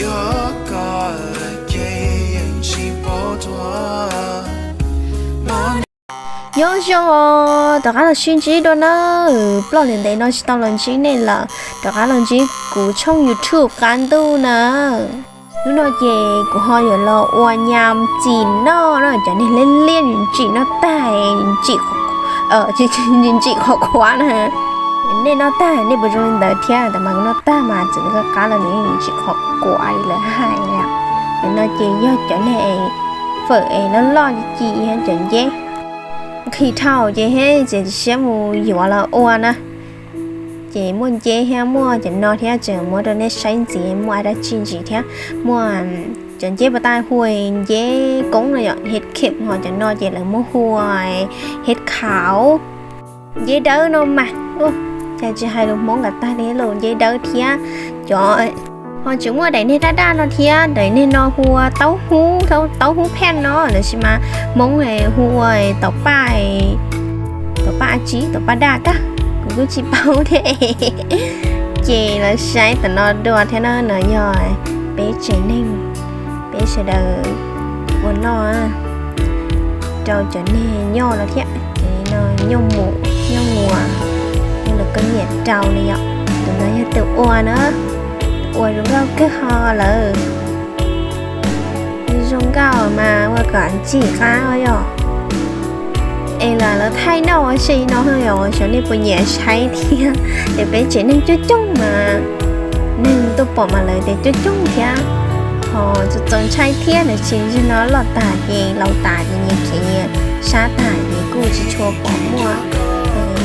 Nyob zoo os, rov qab los sib ntsib dua na. Ploj li ntev no tsis tau los ntsib nej lawm, rov qab los ntsib kuv tshooj YouTube qab ntuj na. Hnub no ces kuv ho yuav los ua nyam txim noj na, cov niag liab liab ntsim noj tag, ntsim, ntsim qhov qhuav na. Nej noj tag nej puas zoo li ntawd thiab? Tab mas kuv noj tag mas txawm li qab qab los nws ntsim qhov qhuav li lawv hais. Cov no ces yog cov niag fawm es loj loj ci ci, cov nceb nqhis dhau ces thiaj txiav txim siab mus yuav los ua na. Ces muaj nceb thiab muaj cov no thiab, tseem muab rau nej saib ntxiv muaj dab tsi ntxiv thiab. Muaj cov nceb puas tau hu nceb koob no yom, hes khem, ho cov no ces lawv muab hu hes khaum. Nceb dawb no mas, cas tsis hais lus Hmoob kom tag li, los nceb dawb thiab. Cov ho tseem muaj daim niag daj daj no thiab, daim niag no hu ua taub hub, taub hub phej no, tab sis mas Hmoob hu ua taum paj, taum paj a tsi, taum paj daj kag, kuv kuj tsis paub thiab. Ces los saib tam no dua thiab na, no yog peb tsev neeg, peb sawv daws ua noj rau cov niag nyoj no thiab, cov no nyoj mus nyoj muas, nyoj lawv koj nyiam rau li yom. Tus no yog tus ua na, ua zoo nkauj kawg ho lawm. Zoo nkauj mas ua kom ntxim qab yom. Es lam lawv thaij noj ua si no yom, xyov nej puas nyiam saib thiab. Ces peb tsev neeg coob coob mas neeg tuaj pom mas lawv tias coob coob thiab. Ho txaus ntshai thiab, tab sis zaum no loj tas ces laus tas ces nyias khiav nyias sab tas ces kuj tsis tshua pom muaj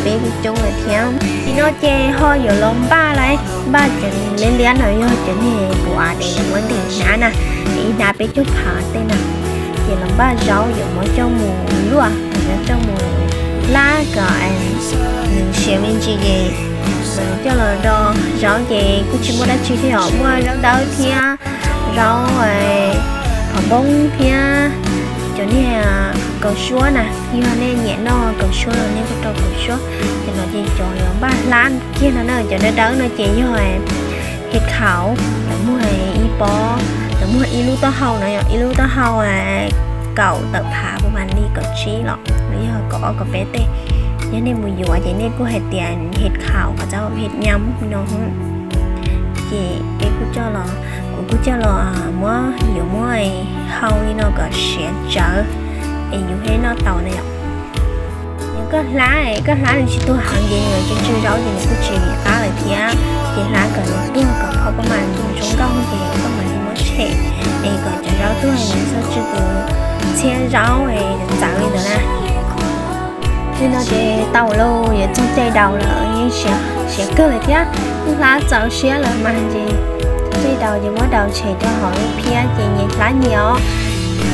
peb coob coob lawm thiab. Nim no ces ho yuav los npaj lauj, npaj cov liab liab no yog cov niag kuv av dev muab ntes hnab na, ib hnab peb caug phav tej na. Ces los npaj zaub yuav muab coj mus luaj, yuav coj mus hlab kom nws siav me ntsis ces coj los do. Zaub ces kuj tsis muaj dab tsi thiab os, muaj zaub dawb thiab zaub phom npoob thiab cov niag kaus suab na. Yog nej nyiam noj kaus suab los nej kuj rau kaus suab. Ces no ces cov yuav npaj hlab kiag no na, cov dawb dawb no ces yog hes khaum, lawv muag ib pob, lawv muag ib lub taub hau no yom, ib lub taub hau kaum tawm phav puas mas li kaum tsib los los yog kaum ob kaum peb tej. Yog nej mus yuav ces nej kuj hais tias hes khaum, qhov txawb hes nyam no. Ces peb kuj coj los, kuv kuj coj los muab, yuav muab hau li no kom siav tsawv es yus thiaj noj tau na yom. Yog koj hlab, koj hlab nws tsis tuag heev ces nws tsw tsw zaub ces nws kuj tsis qab lawm thiab. Ces hlab kom nws tuag kom phom pob mas zoo nkauj ces koj mam li muab tshem, es kom cov zaub tuag nws txhob tsw tus txhiab zaub txawv li ntawd na. Li no ces tau lawm, yuav txog caij daus lawm, yeej siav kawg lawm thiab. Kuj hlab txaus siab lawm mas ces caij daus ces muab daus tshem rau hauv lub phiab ces nyias hlab nyias os.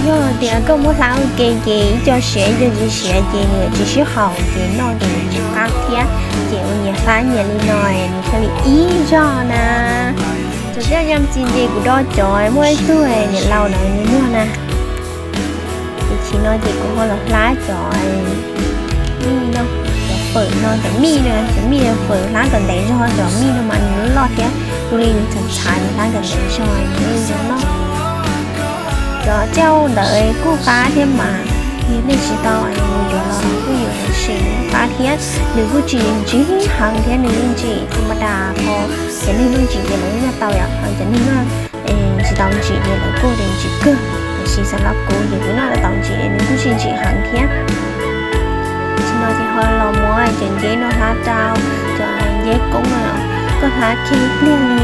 Yog tias koj muab hlab ua ke ces ib co siav ib co tsis siav ces nws tsis sib haum ces noj ces nws tsis qab thiab. Ces ua nyias hlab nyias li no nws thiaj li ib zog na. Txawm yog nyam txi ces kuv do cov muaj ib tug niam laus ntawd nws muag na. Ces tsis no ces kuv ho los hlab cov mij no, cov fawm no, cov mij no, cov mij fawm hlab kom ntev zog, cov mij no mas nws loj thiab, ua li nws txhav txhav nws hlab kom ntev zog nws zoo noj. Cov cauj ntawd kuj qab thiab mas, yog nej tsis tau mus yuav los kuj yuav sim qab thiab, nws kuj tsis ntsig heev thiab nws yeej ntsim tha ma das ho. Cov neeg noj ntsim ces lawv yeej noj tau yom, ho cov neeg noj tsis tau ntsim ces lawv kuj tias ntsim kawg, tiam sis xav los kuv ces kuv noj tau ntsim nws kuj tsis ntsim heev thiab. Tsis no ces ho los muab cov nceb no hlab rau, cov nceb koob no, koj hlab kiag ib pliag li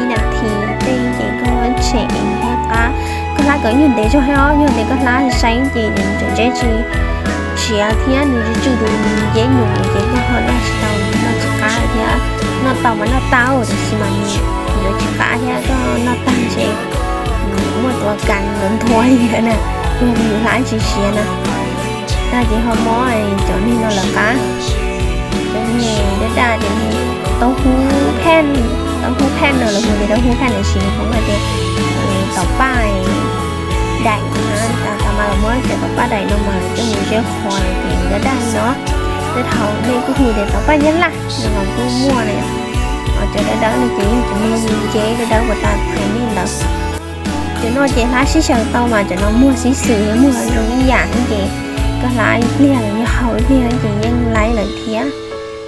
ib nas this tej ces koj muab tshem es nws thiaj qab. Koj hlab kom nyuag ntev zog thiab os, yog tias koj hlab saib ces nws cov nceb tsis siav thiab nws tsw tsw tus nceb nyuam ces koj ho noj tsis tau, noj tsis qab thiab. Noj tau mas noj tau tiam sis mas nws yuav tsis qab thiab, koj noj tag ntshe nws muaj tua kas nthuav nthuav li ntawd na, yog nws hlab tsis siav na. Tag ces ho muab cov niag no lawv qab, cov niag daj daj, cov niag taub hub phej, taub hub phej no lawv hu tias taub hub phej tiam sis Hmoob hais tias taum paj daim, tas tas mas los muab cov taum paj daim no mas lawv coj mus ziab qhuav ces daj daj no. Tej thaum nej kuj hu tias taum paj nyab laj no los kuj muaj na. Cov dawb dawb no ces yog cov niag nceb dawb dawb uas tas pais nej Ces hlab sib xyaw tau mas cov no muag sib xws, muag zoo ib yam xwb ces koj hlab ib pliag los yog haus ib pliag ces yeej laib lawm thiab.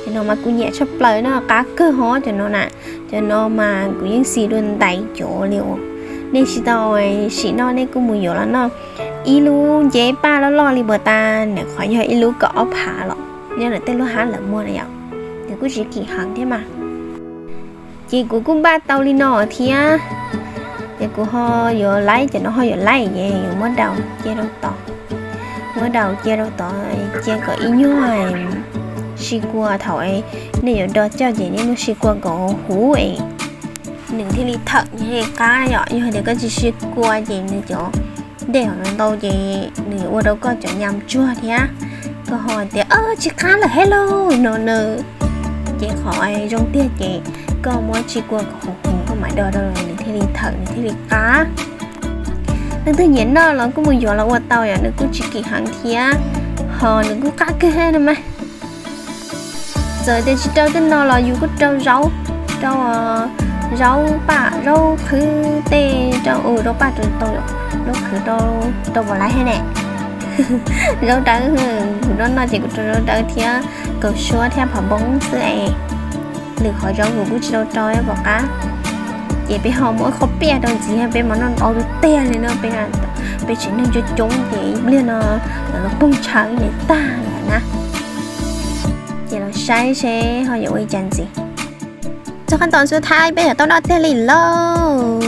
Cov no mas kuv nyiam tshaj plaws no, qab kawg hov cov no na. Cov no mas kuv yeej xis dua ntais cov li uas nej tsis tau sim noj nej kuj mus yuav los noj. Ib lub nceb paj loj loj li npua tas ntawm qhov yog ib lub kaum ob phav los nyob ntawm tej lub hab lawv muag na yom. Nws kuj tsis kim heev thiab mas. Ces kuv kuj npaj tau li no thiab. Ces kuv ho yuav laib, cov no ho yuav laib ces yuav muab daus cia rau tod. Muab daus cia rau tod, cia kom ib nyuag si kua thaum nej yuav do coj ces nej muab si kua kom huv es nws thiaj li thawm thiaj li qab yom. Yog tias koj tsis si kua ces nws cov dej hauv no ntau ces nws ua rau koj cov nyam tsuag thiab. Koj ho tias tsis qab lawm he lauj no na. Ces qhov zoo tiag ces koj muab si kua kom huv huv koj mam do rau nws thiaj li thawm nws thiaj li qab. Leej twg nyiam noj los kuj mus yuav los ua tau yom, nws kuj tsis kim heev thiab, ho nws kuj qab kawg no mas. Txawm tias tsis rau tej no los yus kuj rau zaub, rau zaub paj zaub qhwv tej rau, rau paj rau tau, zaub qhwv rau puas laiv thiab ne. Zaub dawb, kuv noj noj ces kuv rau zaub dawb thiab kaus suab thiab phom npoo xwb es. Lwm qhov zaub kuv kuj tsis tau rau pom qab. Ces peb ho muab qhov piaj rau ntxiv, peb mam noj ntau tiag tiag li no, peb tsev neeg coob coob ces ib pliag no lawv los poog tshaw ib niag tag lawm na. Ces los saib seb ho yuav ua li cas ntxiv. Txog qab tos xub thaib peb yuav tau noj tiag li lauj.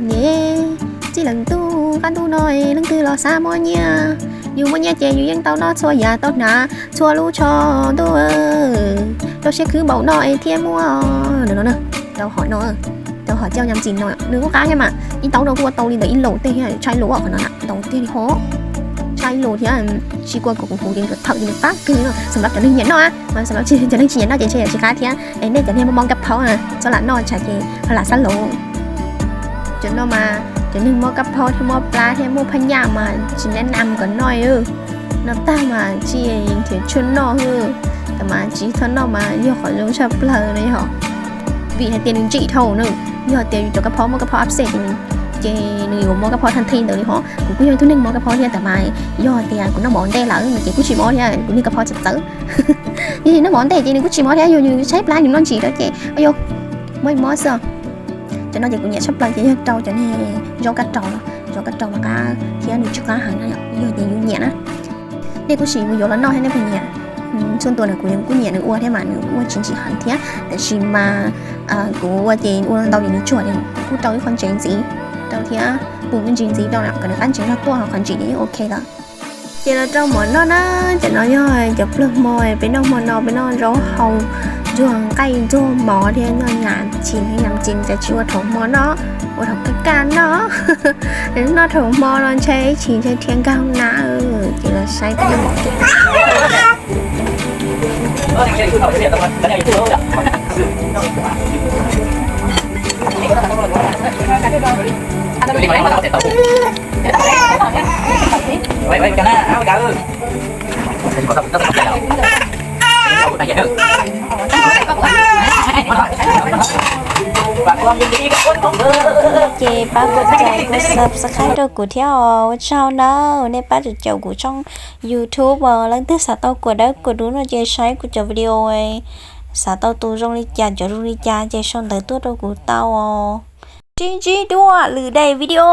Niam, txij lawm ntuj qab ntuj no leej twg los xav muaj nyiaj, yus muaj nyiaj ces yus yeej tau noj txhua yam, tau hnav txhua lub tsho ntuj. Rau siab khwv npaum no es thiaj muaj no, rau hom no, rau hom cauj nyam ntxim no nws kuj qab thiab mas. Ib taub no kuj ua tau li ntawm ib lus tej thiab, tshaj ib lus qhov no ntau tiag li hov. Tshaj ib lus thiab, si kua kom huv huv ces nws thawm ces nws qab kawg li no. Xam lab cov neeg nyiam noj, xam lab cov neeg tsis nyiam noj ces ntshe yuav tsis qab thiab. Es nej cov neeg muaj mob kab phaub txhob lam noj tsam ces ho lam xab lus. Cov no mas cov neeg mob kab phaub thiab mob plab thiab muaj phaj nyaj mas tsis neb nam kom noj. Noj tag mas tsis nrhiav tshuaj noj xwb. Tam mas tsis txhob noj mas yog qhov zoo tshaj plaws no yog. Vim hais tias nws ntsim dhau na. Yog tias yus cov kab phaub muaj kab phaub ap xej ces, ces nws yuav mob kab phaub thaj thi ntawd li hov. Kuv kuj yog ib tug neeg mob kab phaub thiab, tam mas yog tias kuv noj mov ntej lawm ces kuj tsis mob thiab, kuv niag kab phaub txawv txawv. Yog noj mov ntej ces nws kuj tsis mob thiab, yog yus tshaib plab yus noj ntsim rau ces yus mob mob xwb. Cov no ces kuv nyiam tshaj plaws ces yog rau cov niag zaub kab raus, zaub kab raus mas qab thiab nws tsis qab heev na, yog tias yus nyiam na. Nej kuj sim mus yuav los noj thiab nej puas nyiam. Txhua tus no kuv kuj nyiam nws ua thiab mas nws ua tsis ntsim heev thiab, tab sis mas kuv ua ces ua ntau ces nws tsuag ces kuv kuj rau ib qho ntsev ntxiv rau thiab pum me ntsis ntxiv rau kom nws qab ntsev nrog tuaj ho qhov ntsim ces yeej ok lawm. Ces los rau mov noj na, cov no yog cov pluag hmo peb noj hmo no, peb noj zaub hau ntsuag nqaij ntsuag mov thiab noj nyam chim nyam chim, cas tsis ua thaum hmo noj, ua thaum kaj kaj noj. Noj thaum hmo no ntshe ib chim ntshe thiaj nkag na. Ces los saib peb noj mov. Ces pab kuv cais kuv subscribe rau kuv thiab os, ua tsaug nawb. Nej pab caum kuv tshooj YouTube os. Leej twg xav tau kuam dawb kuam dub no ces saib kuv cov video, xav tau tus zoo li cas cov zoo li cas ces sau ntawv tuaj rau kuv tau os. Sib ntsib dua lwm daim video.